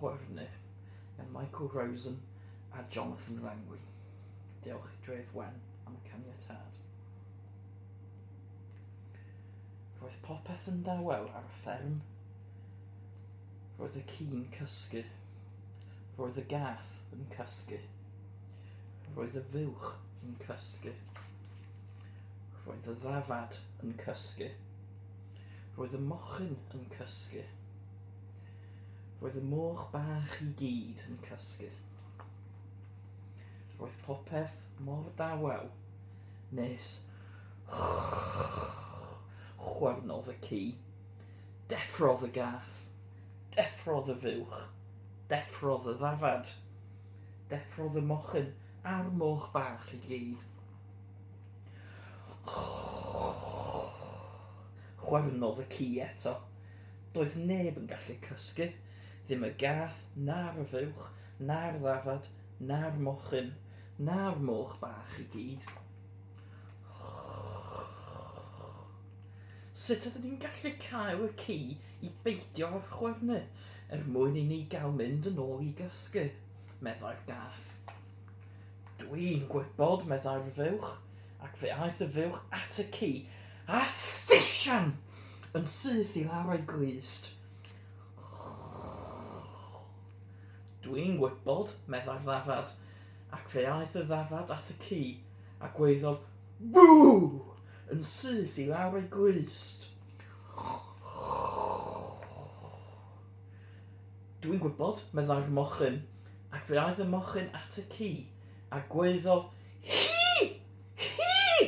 Chwyrnu gan Michael Rosen a Jonathan Langley. Diolch i Dref Wen am y caniatâd. Roedd popeth yn dawel ar y fferm. Roedd y ci'n cysgu. Roedd y gath yn cysgu. Roedd y fuwch yn cysgu. Roedd y ddafad yn cysgu. Roedd y mochyn yn cysgu. Roedd y moch bach i gyd yn cysgu. Roedd popeth mor dawel nes chwyrnodd y ci. Deffrodd y gath. Deffrodd y fuwch. Deffrodd y ddafad. Deffrodd y mochyn a'r moch bach i gyd. Chwyrnodd y ci eto. Doedd neb yn gallu cysgu, ddim y gath, na'r fuwch, na'r ddafad, na'r mochyn, na'r moch bach i gyd. Sut ydyn ni'n gallu cael y ci i beidio â'r chwyrnu, er mwyn i ni gael mynd yn ôl i gysgu? meddai'r gath. Dwi'n gwybod, meddai'r fuwch, ac fe aeth y fuwch at y ci, a thisian! Yn syth i lawr ei glust. Dwi'n gwybod, meddai'r ddafad, ac fe aeth y ddafad at y ci, a gwaeddodd, Bŵ! Yn syth i lawr ei glust. Dwi'n gwybod, meddai'r mochyn, ac fe aeth y mochyn at y ci, a gwaeddodd, Hi! Hi!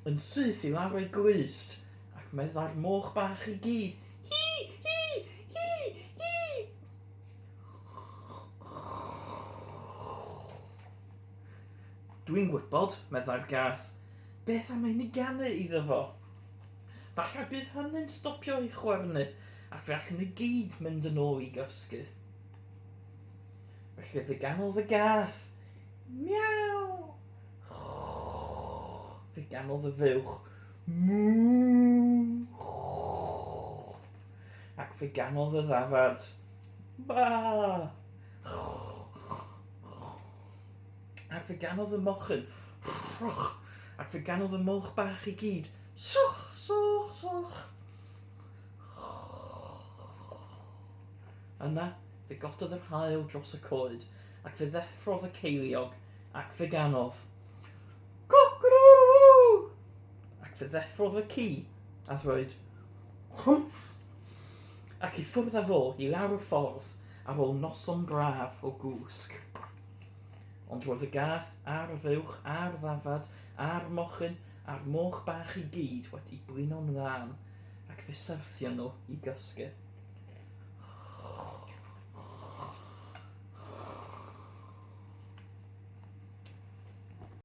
Yn syth i lawr ei glust, ac meddai'r moch bach i gyd, Hi! Hi! Hi! Hi! Dwi'n gwybod, meddai'r gath, beth am i ni ganu iddo fo? Falle bydd hynny'n stopio ei chwyrnu ac fe allwn ni gyd mynd yn ôl i gysgu. Felly fe ganodd y gath. Miaw! Fe ganodd y fuwch. Mŵ! Ac fe ganodd y ddafad. Ba! Ac fe ganodd y mochyn. Rhwch! Ac fe ganodd y moch bach i gyd. Swch, swch, swch. Yna, fe gododd yr haul dros y coed, ac fe ddeffrodd y ceiliog, ac fe ganodd. Coc-a-doo-doo! Ac fe ddeffrodd y ci, a ddweud, Hwmff! Ac i ffwrdd â fo i lawr y ffordd ar ôl noson braf o gwsg. Ond roedd y gath a'r fuwch a'r ddafad a'r mochyn a'r moch bach i gyd wedi blino'n lân ac fe syrthion nhw i gysgu.